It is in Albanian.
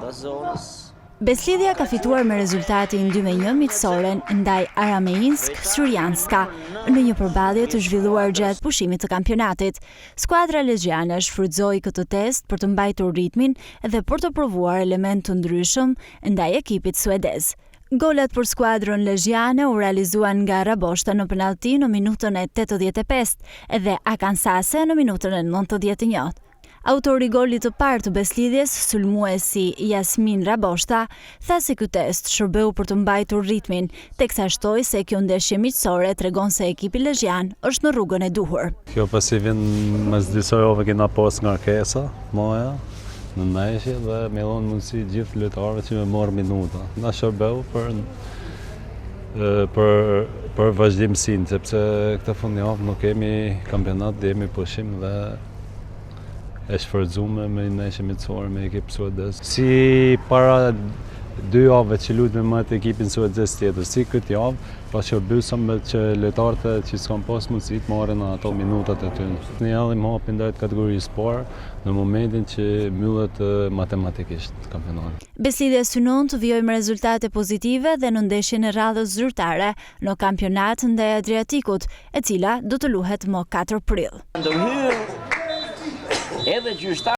Përpara zonës. Besëlidhja ka fituar me rezultatin 2-1 miqësoren ndaj Arameinsk Syrjanska në një përballje të zhvilluar gjatë pushimit të kampionatit. Skuadra lezhjane shfrytëzoi këtë test për të mbajtur ritmin dhe për të provuar elementë të ndryshëm ndaj ekipit suedez. Golat për skuadrën lezhjane u realizuan nga Rraboshta në penallti në minutën e 85 dhe Akansase në minutën e 91. Autori i golit të parë të Besëlidhjes, sulmuesi Jasmin Rraboshta, tha se ky test shërbeu për të mbajtur ritmin, teksa shtoi se kjo ndeshje miqësore tregon se ekipi lezhjan është në rrugën e duhur. Kjo pasi vjen mas disa javëve kena pas ngarkesa, maja, në ndeshje dhe me dhonë mundësi gjithë lojtarëve që me marrë minuta. Na shërbeu për për për vazhdimësinë, sepse këtë fundjavë nuk kemi kampionat, jemi pushim dhe e shfrytëzume me një ndeshje miqësore me ekip suedez. Si para dy javëve që lujtëm me atë ekipin suedez tjetër, si këtë javë, pa shërby sa me që lojtarët që s'kan pas mundësi të marrin ato minutat e tyre. Ne hedhim hapin drejt kategorisë parë në momentin që mbyllet matematikisht kampionati. Besëlidhja synon të vijojë me rezultate pozitive dhe në ndeshjen e radhës zyrtare në kampionat ndaj Adriatikut, e cila do të luhet më 4 prill. Ndërhyrë edhe gjyqtar.